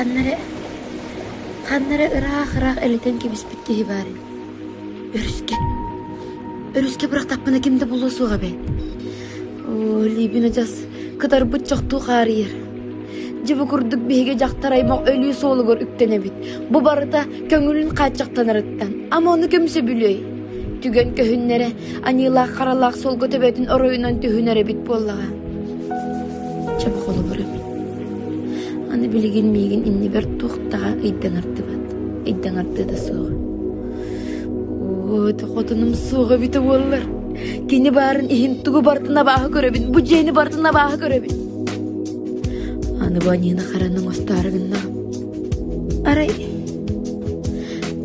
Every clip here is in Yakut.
Ханна эрэ, ханна эрэ ыраах-ыраах элитэн кэбиспит киһи баар ини. Өрүскэ, өрүскэ бырахтахпына ким да булуо суоҕа эбээт. Оо, илиибин адьас кытарбыт чохтуу хаарыйар. Дьэ бу курдук биһиги дьахтар аймах өлүү суолугар үктэнэбит. Бу барыта көҥүлүн хааччахтанарыттан. Ама ону ким сөбүлүөй? Түгэн көһүннэрэ, аньыылаах-харалаах суолга төбөтүн оройунан түһүнэр эбит буоллаҕа. Чэ бу холобур эбит. Аны билигин миигин иннибэр туох даҕа ыйдаҥардыбат, ыйдаҥардыа да суоҕа. Оо, хотунум суоҕа эбитэ буоллар. Кини баарын иһин тугу барытын абааһы көрөбүн, бу дьиэни барытын абааһы көрөбүн. Аны бу аньыыны хараны оҥостоору гыннаҕым. Арай,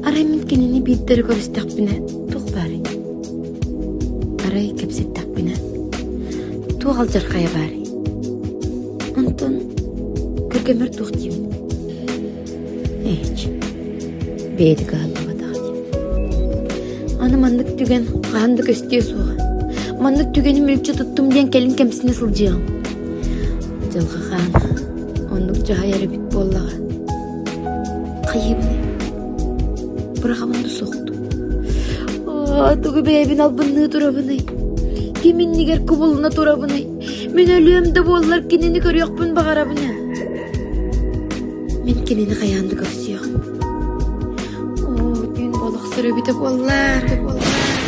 арай мин кинини биирдэ эрэ көрүстэхпинэ туох баарый? Арай кэпсэттэхпинэ туох алдьархайа баарый? Онтон кэргэммэр туох диибин? Ээч, бэйэтэ кыһаллыбатах дии. Аны маннык түгэн хаһан да көстүө суоҕа. Маннык түгэни мүлчү туттум диэн кэлин кэмсинэ сылдьыаҕым. Дьылҕа хаан оннук дьаһайар эбит буоллаҕа. Хайыыбыный? Быраҕабын да суох дуу? Аа, тугу бэйэбин албынныы турабыный? Ким иннигэр кубулуна турабыный? Мин өлүөм да буоллар кинини көрүөхпүн баҕарабын ээ. Мин кинини хайаан да көрсүөҕүм. Оо, түүн буола охсор эбитэ буоллар, буоллар.